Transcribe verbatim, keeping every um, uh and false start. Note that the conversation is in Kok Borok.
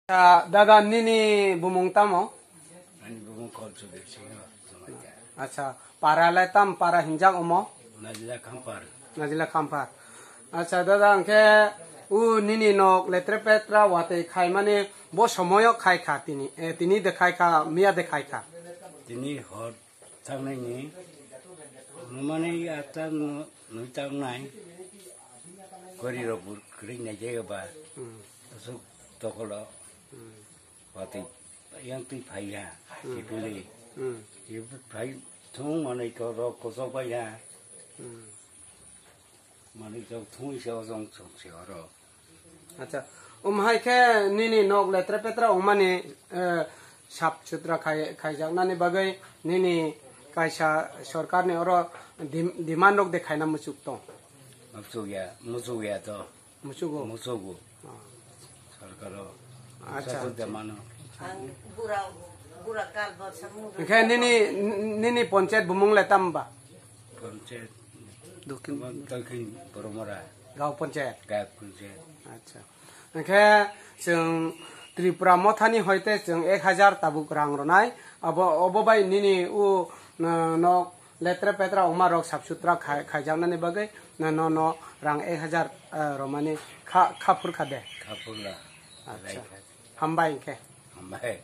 Ah, dada, nini bumung tamo? Ani bumung Kolchubir Singh Jamatia. Acha, para le tam para hinjak omo? Najila Khampar. Najila Khampar. Acha, dada, angkhe u nini nok letre petra watwi khaimani bo somoyo khai kha tini, eh, tini de khai kha, miya de khai kha. Tini hor thangnaini, numani ata nu-, nui tangnai, kori rok bur kring nai jega ba, Hmm. asuk tokolo, Hmm. watwi yang twi phai ya, Hmm. sipili, Hmm. sipili phai thung manai to rok kosok bai ya, Hmm. manai to thung se ojong chong se oro. Acha, um hai khe nini nok letra petra ongmani, eh, sap sutra khai, khaijaknani bagwi nini kaisa sorkarni oro dim-, demand rok de khaina muchuk tong? Muchuk ya, muchuk ya to. Muchugo? Muchugo. Ah. Sorkaro. Acha, Sorkar acha. Demand no. Ang bura, bura kal bo samung. Hingkhe nini, nini panchayat bumung le tam ba? Panchayat. Dokhin. Dokhin Boromora. Gaon panchayat. Gaon panchayat. Acha. Hingkhe chwng Tripura mothani hoite chwng ek hajar tabuk rang rwnai. Abo, obo bai nini u, no, nok letra petra ongma rok sap sutra khai-, khaijaknani bagwi no, no, no rang ek hajar, eh, romani kha, kha phur kha de. Kha phur la. Acha. Rai kha. Hambai hingkhe. Hambai.